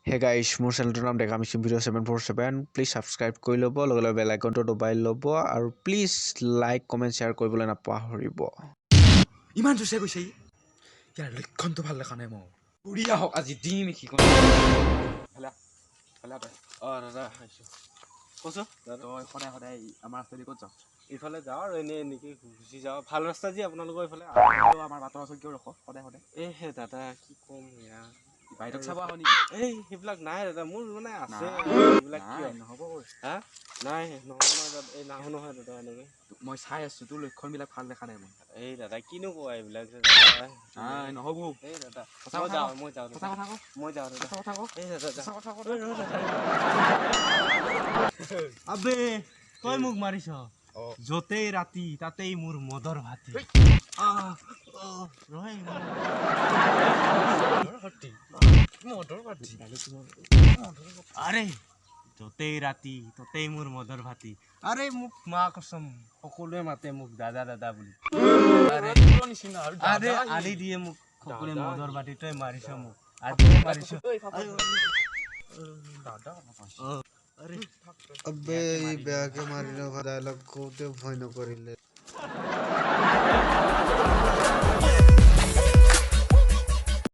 হে গাইছ, মোৰ চেনেলটোৰ নাম ডেকা মিচিং ভিডিঅ' 747। প্লিজ ছাবস্ক্ৰাইব কৰি ল'ব, লগে লগে বেল আইকনটো দবাই ল'ব আৰু প্লিজ লাইক, কমেণ্ট, শ্বেয়াৰ কৰিবলৈ নাপাহৰিব। ইমান জোৰছে কৈছে ই, ইয়াৰ লক্ষণটো ভাল দেখা নাই। মই ঘূৰি আহক, আজি দিম সি। হেলা হেলা, তই। অঁ দাদা, আহিছোঁ, কচোন দাদা। তই সদায় সদায় আমাৰ ৰাস্তাদি ক'ত যাওঁ? ইফালে যাওঁ আৰু এনেই এনেকৈ গুচি যাওঁ। ভাল ৰাস্তা যি আপোনালোকৰ এইফালে। আৰু আমাৰ বাটৰ ওচৰত কিয় ৰখ সদায় সদায়? এই হে দাদা, কি ক'ম এয়া। বাইদেউক চাব আহ নেকি? এই সেইবিলাক নাই দাদা, মোৰ মানে আছে। নাই, এইবিলাক কিয়? নাই, নহ'ব ঐ। হা, নাই, নহ'ব নহয় দাদা। এই নাহো নহয় দাদা এনেকৈ। মই চাই আছো, তোৰ লক্ষণবিলাক ভাল দেখা নাই মই। এই দাদা, কিনো কোৱা এইবিলাক যে দাদা। নাই, নহ'ব। এই দাদা। সঁচা মই কথা যাওঁ। ক। মই যাওঁ সঁচা দাদা। কথা ক। মই যাওঁ দাদা। সঁচা কথা ক। এই দাদা, সঁচা কথা ক। ঐ, ৰ দাদা। আবে তই মোক মাৰিছ? য'তেই ৰাতি তাতেই মোৰ মদৰ ভাতি। আহ, আহ, ৰয়, মদৰ ভাতি। আৰে য'তেই ৰাতি ততেই মোৰ মদৰ ভাতি। আৰে মোক মা কচম, সকলোৱে মাতে মোক দাদা দাদা বুলি। আৰে আৰে, আনি দিয়ে মোক সকলোৱে মদৰ বাতি। তই মাৰিছ মোক, আজি মাৰিছ। আৰে। আবে, ই বেয়াকে মাৰিলে। ডায়লগ কওঁতে ভয় নকৰিলে।